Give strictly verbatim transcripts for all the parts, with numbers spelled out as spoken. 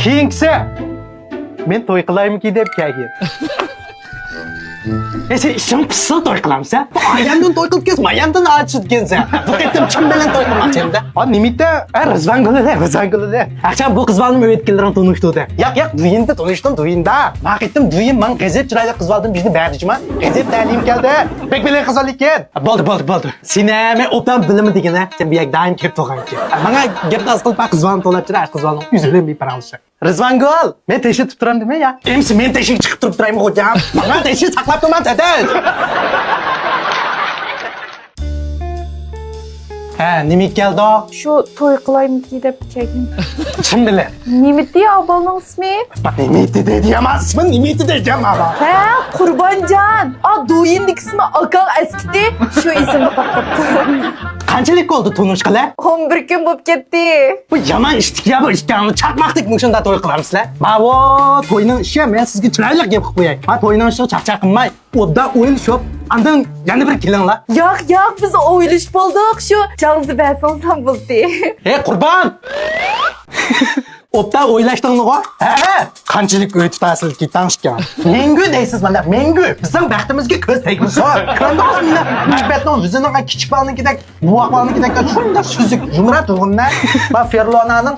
كېيىنكىسى، مەن توي قىلايمىكى دەپ كەلگەن. ئە، سەن ئىچىڭ پىشسا توي قىلامسەن؟ بۇ ئاياندىن توي قىلىپ كەلسە، ماياندىن ئاچىدىكەنسەن. بۇ قېتىم كىم بىلەن توي قىلماقچى ئەمدى؟ ئا، نېمىتە؟ ئە، رىزۋانگۈلى دە، رىزۋانگۈلى دە. ئاخشام بۇ قىز بالىنى ئۆيدىكىلىرىڭ تونۇشتۇردى. ياق، ياق، دۇيىندا تونۇشتۇم، دۇيىندا. ما قېتىم دۇيىن ماڭا غەزەپ چىرايلىق قىز بالىدىن بىرنى بەردى جۇما. غەزەپ تەلىيىم كەلدى. بەك بىلەي قىز بالا ئىكەن. بولدى، بولدى، بولدى. سېنى مەن ئوبدان بىلىمەن دېگىنە. سەن بۇ يەردە دائىم كېلىپ تۇرغان ئىكەن. ماڭا گەپ ئاز قىلىپ، قىز بالىنى توۋلاپ چىراي، قىز بالىنىڭ ئۆزى بىلەن بىر پاراڭلىشاي. رىزۋانگۈل، مەن تەكشى تۇتۇپ تۇرامدىمەن يا؟ ئەمسە مەن تەكشىگە چىقىپ تۇرۇپ تۇرايمۇ خوجام؟ ماڭا تەكشى ساقلاپ تۇرماڭ، تەتەل. ھە، نېمە كەلدى؟ شۇ توي قىلايمىكى دەپ كەلگەن. كىم بىلەن؟ نېمىتى ئابالنىڭ ئىسمى؟ نېمىتى دەيدىغان ئىسمى، نېمىتى دەيدىغان ئابال؟ ھە، قۇربانجان. ئا، دۇيىندىكى ئىسمى ئاكاڭ ئەسكىتى. شۇ ئېسىمدە قاپتۇ. قانچىلىك بولدى تونۇشقىلى؟ ئون بىر كۈن بولۇپ كەتتى. بۇ يامان ئىشتىك يا، بۇ ئىككىڭلار چاقماقتەك مۇشۇنداق توي قىلامسىلەر؟ ماۋۇ توينىڭ ئىشى، مەن سىزگە چىرايلىق گەپ قىلىپ قوياي. ما توينىڭ ئىشىغا چاقچاق قىلماي، ئوبدان ئويلىشىپ، ئاندىن يەنە بىر كېلىڭلار. ياق، ياق، بىز ئويلىشىپ بولدۇق، شۇ جاڭزا بەرسىڭىزلا بولدى. ھەي، قۇربان! ئوبدان ئويلاشتىڭلىغۇ؟ ھە، ھە. قانچىلىك ئۆي تۇتاسىلكى تاڭشىكەڭ؟ مەڭگۈ دەيسىز مانا، مەڭگۈ. بىزنىڭ بەختىمىزگە كۆز تەگمىسۇن. كۆردىڭىزمۇ مېنى؟ مۇھەببەتنىڭ يۈزىنىڭ كىچىك بالىنىڭكىدەك، بوۋاقلارنىڭكىدەك شۇنداق سۈزۈك، يۇمران تۇرغىنىنى. ما فېرلونانىڭ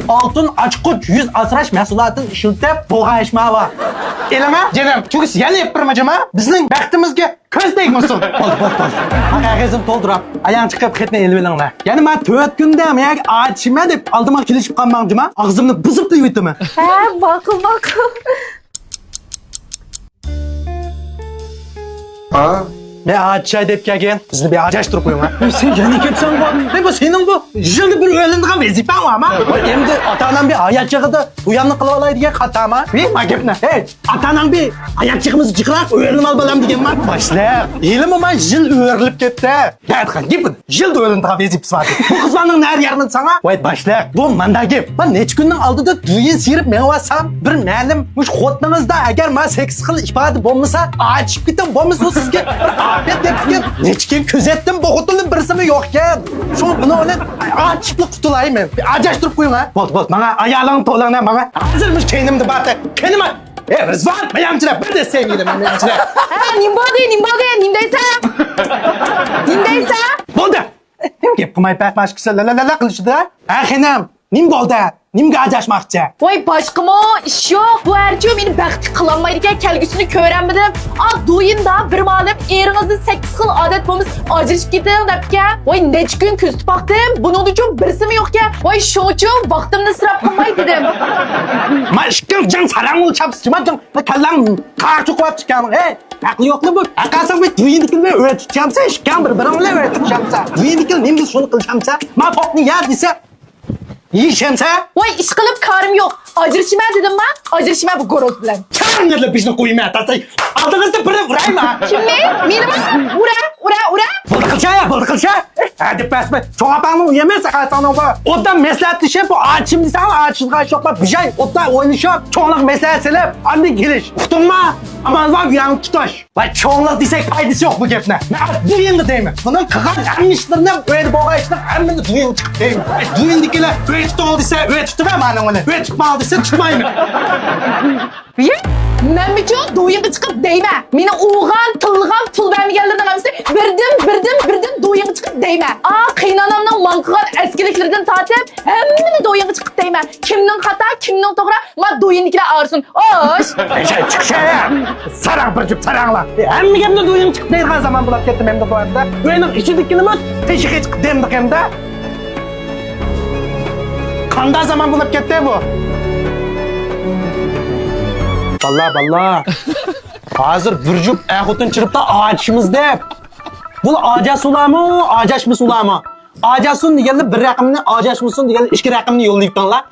ئالتۇن ئاچقۇچ يۈز ئاسراش مەھسۇلاتىنى ئىشلىتىپ بولغان ئىش ماۋۇ. ئېلىڭا، جېنىم، تۈگىسە يەنە ئېلىپ بېرىمەن جۇما. بىزنىڭ بەختىمىزگە كۆز تەگمىسۇن. بولدى، بولدى، بولدى. ما قەغىزىم تولدۇراپ، ئاياڭ چىقىپ خېتنى ئېلىۋېلىڭلار. يەنە ما تۆت كۈندە مەن ئاچىشىمەن دەپ ئالدىما كېلىشىپ قالماڭ جۇما. ئاغزىمنى بۇزۇپ قويۇۋېتىمەن. ھە، ماقۇل، ماقۇل. ھا؟ مەن ئاچىشاي دەپ كەلگەن. بىزنى بىر ئاجاشتۇرۇپ قويۇڭ، ھە؟ سەن يەنە كەپسەن بۇ. ھەي، بۇ سېنىڭ بۇ يىلدا بىر ئۆرۈلىدىغان ۋەزىپەڭ بارمۇ؟ ئەمدى ئاتا-ئانام بىر ھايات چېغىدا بۇ يامنى قىلىۋالاي دېگەن خاتامۇ؟ ھەي، ما گەپنى. ھەي، ئاتا-ئاناڭ بىر ھايات چېغىمىزدا جىقراق ئۆرۈلۈۋال بالام دېگەن بار. باشلىق، ھېلىمۇ ما يىل ئۆرۈلۈپ كەتتى. ھە، گېپىنى. يىلدا ئۆرۈلىدىغان ۋەزىپىسى بار. بۇ قىزلارنىڭ نەرى يارىمىدى ساڭا؟ ۋاي باشلىق، بۇ مانداق گەپ. مەن نەچچە كۈننىڭ ئالدىدا دۇيىن سىيرىپ مېڭىۋاتسام، بىر مەلۇم مۇشۇ خوتۇنىڭىزدا ئەگەر ما سەككىز خىل ئىپادە بولمىسا، ئاجىشىپ كېتىڭ، بولمىسا بۇ سىزگە بىر ئاپەت دەپ كېتىدىكەن. نەچچە كۈن كۆزەتتىم، بۇ خوتۇننىڭ بىرسىمۇ يوق ئىكەن. شۇڭا بۇنىڭ بىلەن ئاجىشىپلا قۇتۇلاي مەن. بىر ئاجاشتۇرۇپ قويۇڭ ھە. بولدى، بولدى، ماڭا ئايالىڭنى توۋلاڭ، ماڭا. ھازىر مۇشۇ كەينىمدە بار، كەينىمە. ئەي رىزۋان، مايامچىلار، بىر دەسسەيمىگىلى، مايامچىلار. ھە، نېمە بولدى، نېمە بولدى، نېمە دەيسەن؟ نېمە دەيسەن؟ بولدى. نېمە گەپ قىلماي پەخماش كىشى لا لا لا لا قىلىشىدا؟ ھە خېنىم، نېمە بولدى؟ نېمىگە ئاجاشماقچى؟ ۋاي باشقىمۇ ئىش يوق، بۇ ھەرچۇ مېنى بەختلىك قىلالمايدىكەن، كەلگۈسىنى كۆرەلمىدىم. ئا دۇيىندا بىر مالىم ئېرىڭىزدە سەككىز خىل ئادەت بولمىسا ئاجرىشىپ كېتىڭ دەپتىكەن. ۋاي نەچچە كۈن كۆزىتىپ باقتىم، بۇنىڭدىچۇ بىرسىمۇ يوقكەن. ۋاي شۇڭىچۇ ۋاقتىمنى ئىسراپ قىلماي دېدىم. ما ئىككىڭ جىڭ ساراڭ بولۇپ چاپسىز، ما جىڭ كاللاڭ قاغا چوقۇۋاپتىكەن. ھەي، ئەقلى يوقلا بۇ. ئەقەلسىز بۇ دۇيىنىكىنى ئۆتۈپ چامسا، ئىككىڭ بىر بىرىڭ بىلەن ئۆتۈپ چامسا. دۇيىنىكىنى نېمە دېسە شۇنى قىلىشامسا. ما پوقنى يە دېسە يېيىشەمسە. ۋاي ئىشقىلىپ كارىم يوق. ئاجرىشىمەن دېدىمما؟ ئاجرىشىمەن بۇ گوروز بىلەن. سەن نېدىلا بىزنى قويما تاساي. ئالدىڭىزدا بىرنى ئۇرايما. كىمنى؟ مېنىمۇ؟ ئۇرا، ئۇرا، ئۇرا. بولدى قىلچە يا، بولدى قىلچە. ھە دېپەسمە. چوڭ ئاپاڭنىڭ ئۆيى ئەمەس، ئەقەلسەڭنىڭ بۇ. ئوبدان مەسلىھەتلىشىپ بۇ ئاچىشىم دېسەڭ ئاچىشىدىغان ئىش يوق. بىر جاي ئوبدان ئويلىشىپ، چوڭلۇق مەسلىھەت سېلىپ، ئاندىن كېلىش. ئۇقتۇڭما؟ ئامال بار ئۇياڭنى تۇتۇش. ۋاي چوڭلۇق دېسەك پايدىسى يوق بۇ گەپنى. مەن بۇ يىلدا دەيمەن. بۇنىڭ قىلغان ھەممە ئىشلىرىنى ئۆيدە بولغان ئىشنىڭ ھەممىنى دۇيىنغا چىقىپ دەيمەن. دۇيىنىدىكىلەر ئۆي تۇتۇڭ دېسە ئۆي تۇتىمەن مانا ئۇنى. ئۆي تۇتماڭ دېسە تۇتمايمەن. مەنمۇچۇ دۇيىنغا چىقىپ دەيمەن. مېنى ئۇرغان، تىللىغان، پۇل بەرمىگەنلەرنىڭ ھەممىسى بىردىن، بىردىن، بىردىن دۇيىنغا چىقىپ دەيمەن. ئا قېينانامنىڭ ماڭا قىلغان ئەسكىلىكلىرىدىن تارتىپ ھەممىنى دۇيىنغا چىقىپ دەيمەن. كىمنىڭ خاتا، كىمنىڭ توغرا، ما دۇيىنىكىلەر ئايرىسۇن. ئوش! ئەشەي، چىقىشە! ساراڭ بىر جۈپ ساراڭلار. ھەممە گەپنى دۇيىنى چىقىپ دەيدىغان زامان بولاپ كەتتى مەندە بۇ ھەپتە. ئۆينىڭ ئىچىدىكىنىمۇ تېشىغا چىقىپ دەمدىغاندا. قاندا زامان بولاپ كەتتى بۇ؟ باللا، باللا. ھازىر بىر جۈپ ئەر-خوتۇن چىرىپتا ئاجىشىمىز دەپ. بۇ ئاجاشسۇلارمۇ، ئاجاشمىسۇلارمۇ؟ ئاجاشسۇن دېگەنلەر بىر رەقەمنى، ئاجاشمىسۇن دېگەنلەر ئىككى رەقەمنى يوللايتتىڭلار.